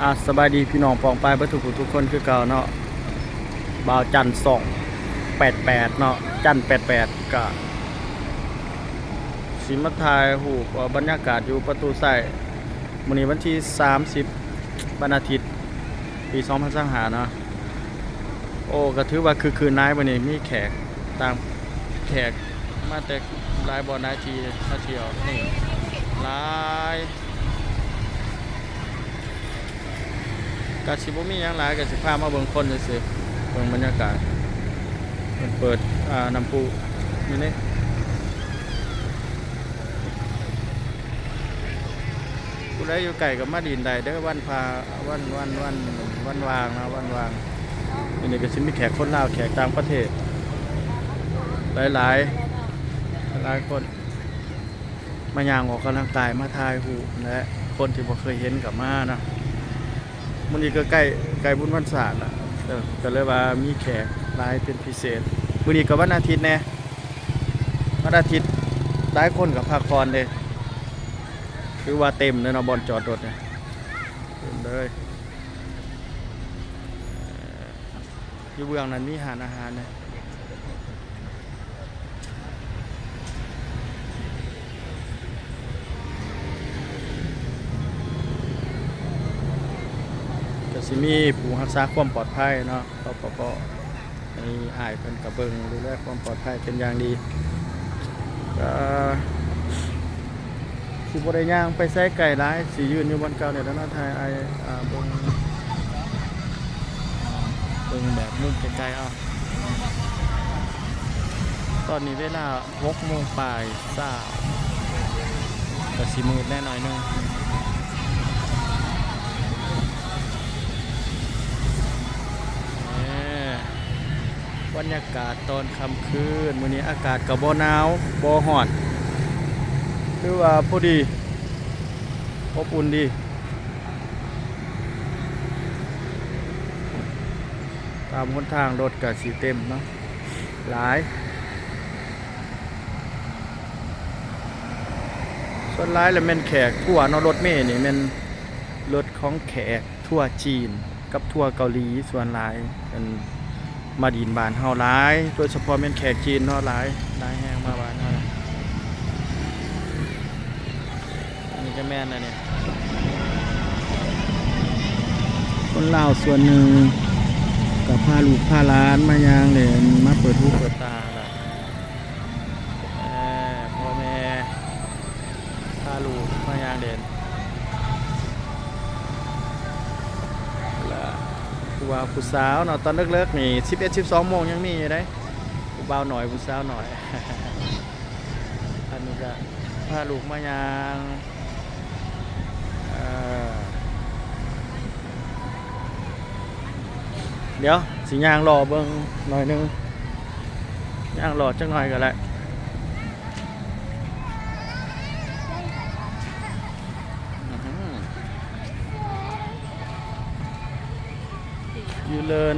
ອ່າ ສະບາຍດີພີ່ນ້ອງປ້ອງປາຍເບິດທຸກຜູ້ທຸກຄົນຄືເກົ່າເນາະ. ບ່າວຈັນຊ່ອງແປດແປດເນາະ, ຈັນແປດແປດ ກະຊິມາຖ່າຍຮູບ ເອີ ບັນຍາກາດຢູ່ປະຕູໄຊ. ມື້ນີ້ວັນທີສາມສິບ ວັນອາທິດ ປີສອງພັນຊາວຫ້າເນາະ. ໂອ້ ກໍຖືວ່າຄຶກຄື້ນຫຼາຍມື້ນີ້, ມີແຂກຕ່າງ ແຂກມາແຕ່ຫຼາຍບ່ອນຫຼາຍທີ່ມາທ່ຽວນີ້ຫຼາຍ. ກະຊິບໍ່ມີຫຍັງຫຼາຍ, ກະຊິພາມາເບິ່ງຄົນຊື່ໆ, ເບິ່ງບັນຍາກາດ. ເພິ່ນເປີດ ອ່າ ນ້ຳພຸຢູ່ນີ້. ຜູ້ໃດຢູ່ໃກ້ກໍມາຫຼິ້ນໄດ້ເດີ້ ວັນພະ ວັນ ວັນ ວັນ ວັນວ່າງເນາະ ວັນວ່າງ. ອັນນີ້ກໍຊິມີແຂກຄົນລາວ ແຂກຕ່າງປະເທດ ຫຼາຍໆ ຫຼາຍໆຄົນ ມາຍ່າງອອກກຳລັງກາຍ ມາຖ່າຍຮູບ ແລະ ຄົນທີ່ບໍ່ເຄີຍເຫັນກໍມາເນາະ. ມື້ນີ້ກໍໃກ້ ໃກ້ບຸນວັນຊາດລະ ເອີ ກໍເລີຍວ່າມີແຂກຫຼາຍເປັນພິເສດ. ມື້ນີ້ກໍວັນອາທິດແດ່ ວັນອາທິດຫຼາຍຄົນກໍພັກຜ່ອນເດ້. ຖືວ່າເຕັມເລີຍເນາະ ບ່ອນຈອດລົດນີ້ ເຕັມເລີຍ. ຢູ່ເບື້ອງນັ້ນມີຮ້ານອາຫານເດ້. ກະຊິມີຜູ້ຮັກສາຄວາມປອດໄພເນາະ ປປປ ໃຫ້ອ້າຍເພິ່ນກະເບິ່ງດູແລຄວາມປອດໄພເປັນຢ່າງດີ. ກະຊິບໍ່ໄດ້ຍ່າງໄປໃສໄກຫຼາຍ ຊິຢືນຢູ່ບ່ອນເກົ່ານີ້ແຫຼະເນາະ ຖ່າຍອ້າຍ ອ່າ ເບິ່ງ ເບິ່ງແບບມຸມໄກໆເອົາ. ຕອນນີ້ເວລາຫົກໂມງປາຍຊາວ ກະຊິມືດແດ່ໜ້ອຍໜຶ່ງ. ເອີ ບັນຍາກາດຕອນຄ່ຳຄືນ ມື້ນີ້ອາກາດກໍບໍ່ໜາວບໍ່ຮ້ອນ ຖືວ່າພໍດີ ອົບອຸ່ນດີ. ຕາມຫົນທາງລົດກະຊິເຕັມເນາະ ຫຼາຍ. ສ່ວນຫຼາຍລະແມ່ນແຂກທົວເນາະ, ລົດເມນີ້ແມ່ນລົດຂອງແຂກທົວຈີນກັບທົວເກົາຫຼີສ່ວນຫຼາຍ. ເພິ່ນມາດິນບ້ານເຮົາຫຼາຍ ໂດຍສະເພາະແມ່ນແຂກຈີນເນາະ ຫຼາຍ ຫຼາຍແຮງມາບ້ານເຮົາ. ອັນນີ້ກໍແມ່ນລະນີ້ ຄົນລາວສ່ວນໜຶ່ງກໍພາລູກພາຫຼານມາຍ່າງເຫຼັ້ນ ມາເປີດຫູເປີດຕາລະ. ເອີ ພໍ່ແມ່ພາລູກມາຍ່າງເຫຼັ້ນ ລະຜູ້ບ່າວຜູ້ສາວເນາະ ຕອນເລິກໆນີ້ ສິບເອັດ ສິບສອງໂມງຍັງມີຢູ່ເດ້ ຜູ້ບ່າວໜ້ອຍຜູ້ສາວໜ້ອຍ. ອັນນີ້ກໍພາລູກມາຍ່າງ ເອີ ດຽວຊິຍ່າງເລາະເບິ່ງໜ້ອຍໜຶ່ງ ຍ່າງເລາະຈັກໜ້ອຍກໍໄດ້. ອື ຢູ່ເລີນ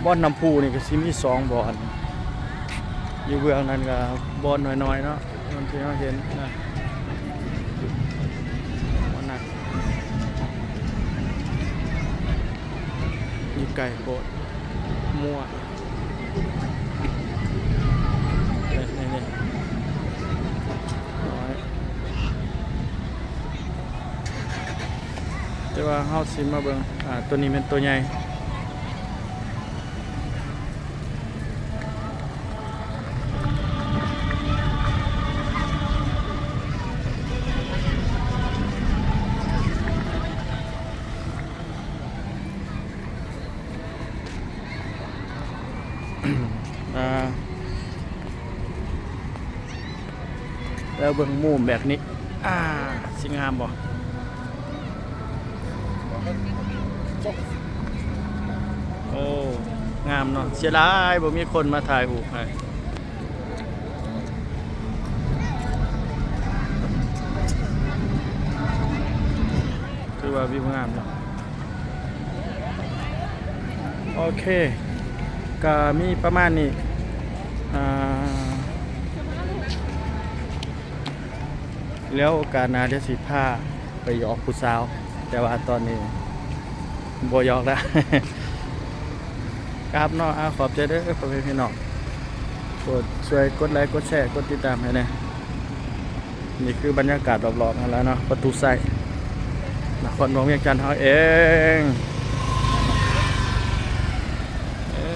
ບ່ອນນ້ຳພຸນີ້ກໍຊິມີສອງບ່ອນ ຢູ່ເບື້ອງນັ້ນກໍບ່ອນນ້ອຍໆເນາະ ບ່ອນທີ່ເຮົາເຫັນນະ ບ່ອນນັ້ນ ຢູ່ໃກ້ໂພດ ມົ້ວ ນີ້ໆ ນ້ອຍ. ແຕ່ວ່າເຮົາຊິມາເບິ່ງ ອ່າ ໂຕນີ້ແມ່ນໂຕໃຫຍ່ ອ່າ ແລ້ວເບິ່ງມຸມແບບນີ້ ອ່າ ຊິງາມບໍ່? ໂອ້ ງາມເນາະ ເສຍດາຍບໍ່ມີຄົນມາຖ່າຍຮູບໃຫ້ ຖືວ່າວິວງາມເນາະ. ໂອເຄ ກະມີປະມານນີ້ ອ່າ ແລ້ວໂອກາດໜ້າດຽວຊິພາ ໄປຢອກຜູ້ສາວ ແຕ່ວ່າຕອນນີ້ບໍ່ຢອກແລ້ວ ຄັບເນາະ. ອາ ຂອບໃຈເດີພໍ່ແມ່ພີ່ນ້ອງ ກົດ ຊ່ວຍກົດໄລ ກົດແຊ ກົດຕິດຕາມໃຫ້ແດ່. ນີ້ຄືບັນຍາກາດລອບໆຫັ້ນແຫຼະເນາະ ປະຕູໄຊ ນະຄອນຫຼວງວຽງຈັນເຮົາເອງ ເອີ.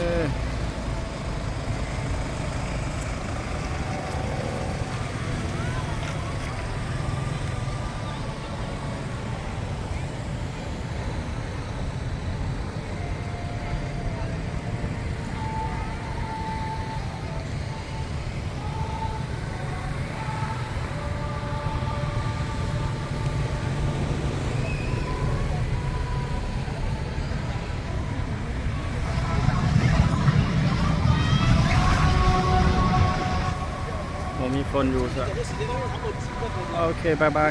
ບໍ່ມີຄົນຢູ່ຊະ ໂອເຄ ບາຍບາຍ.